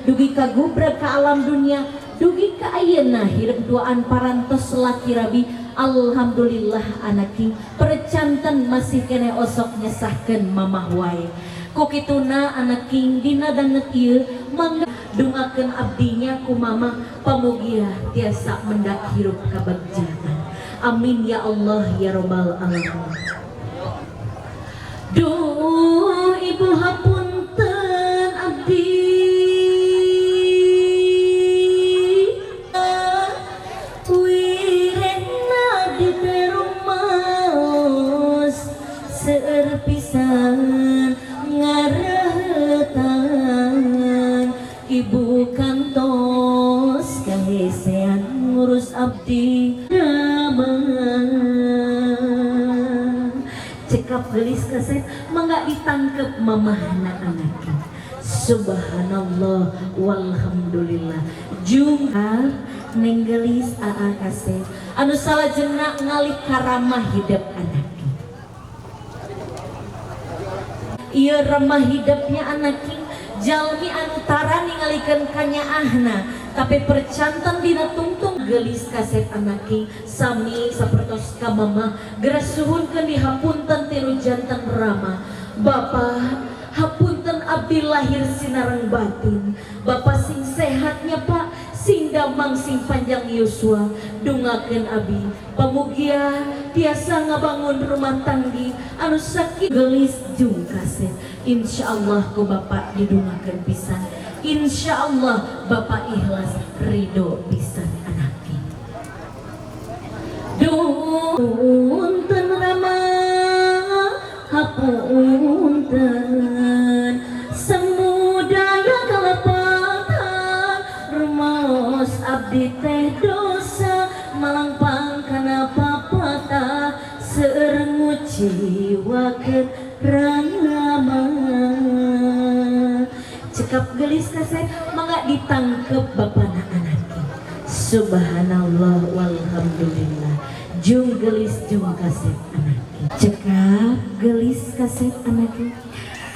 Dugi ka gubrag ka alam dunia, dugi ka ayeuna hirup duaan parantos laki rabi. Alhamdulillah, anak percanten masih kene osok nyesahkeun mamah wae. Ku kituna, anak king, dina danget ieu mangga dungakeun abdinya ku mamah, pamugia tiasa mendak hirup kabagjaan. Amin ya Allah ya robbal alamin. Duh Ibu, hapunten abdi wirena di rumaos seueur pisan ngarehetan. Ibu kantos kahesean ngurus abdi. Nama cekap gelis kasep, mangga ditangkep mamahna anak. Subhanallah walhamdulillah. Jung neng gelis, aa kasep anu salajengna ngalih karamah hidup anak. Ieu ramah hidupnya anak, jalmi anu tara ningalikeun kanyaahna, tapi percanten dina tungtung. Gelis kasep anaki, sami sapertos ka mama, geura suhunkeun dihapunten ti nu janten rama. Bapak, hapunten abdi lahir sinareng batin. Bapak sing sehatnya, Pak, sing damang, sing panjang yuswa. Dungakeun abi, pamugia tiasa ngabangun rumah tanggi anu sakit. Gelis jung kasep, insyaallah ku bapak didungakeun pisan. Insyaallah bapak ikhlas ridho pisan anaknya. Punten Rama, hapunten semudaya kalepatan rumaos abdi teh dosa malangpang kana papatah seueur nguciwakeun Rama. Cekap gelis kasep, mangga ditangkep bapana anak. Subhanallah walhamdulillah. Jung gelis jung kasep anak, cekap gelis kasep anak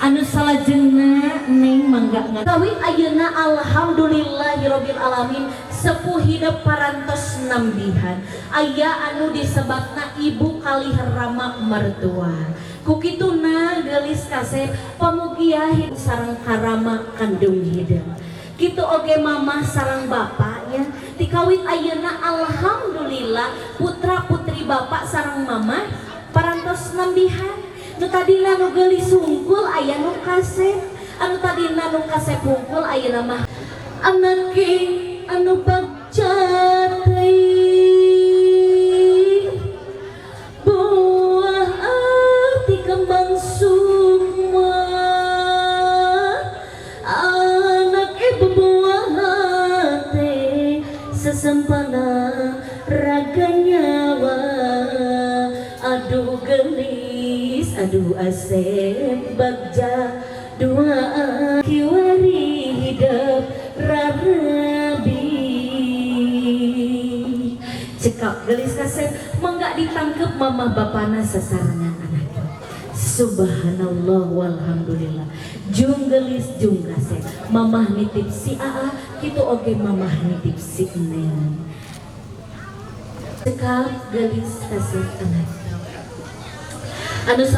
anu salajengna neng mangga kawin ayeuna. Alhamdulillahirabbil alamin, sepuh hidup parantos nambihan aya anu disebatna ibu kalih rama mertua. Ku kituna, gelis kasep, pamugia sareng karama kandung hidup gitu oge mama sareng bapaknya dikawin ayeuna. Alhamdulillah, putra putri bapak sareng mama parantos nambihan. Nu tadina nu geulis hungkul aya nu kasep, anu tadina nu kasep hungkul ayeuna mah anak anu bagja teuing buah arti kembang sukma. Anak ibu buah hati sesempana raga nyawa. Aduh gelis, aduh asep, bagja dua kiwari hidup rarabi. Cekap gelis kasep, mangga ditangkep mama bapana sasarengan anak. Subhanallah walhamdulillah. Jung gelis jung kasep, mamah nitip si aa kitu oge mamah nitip si neng. Cekap gelis kasep anak anu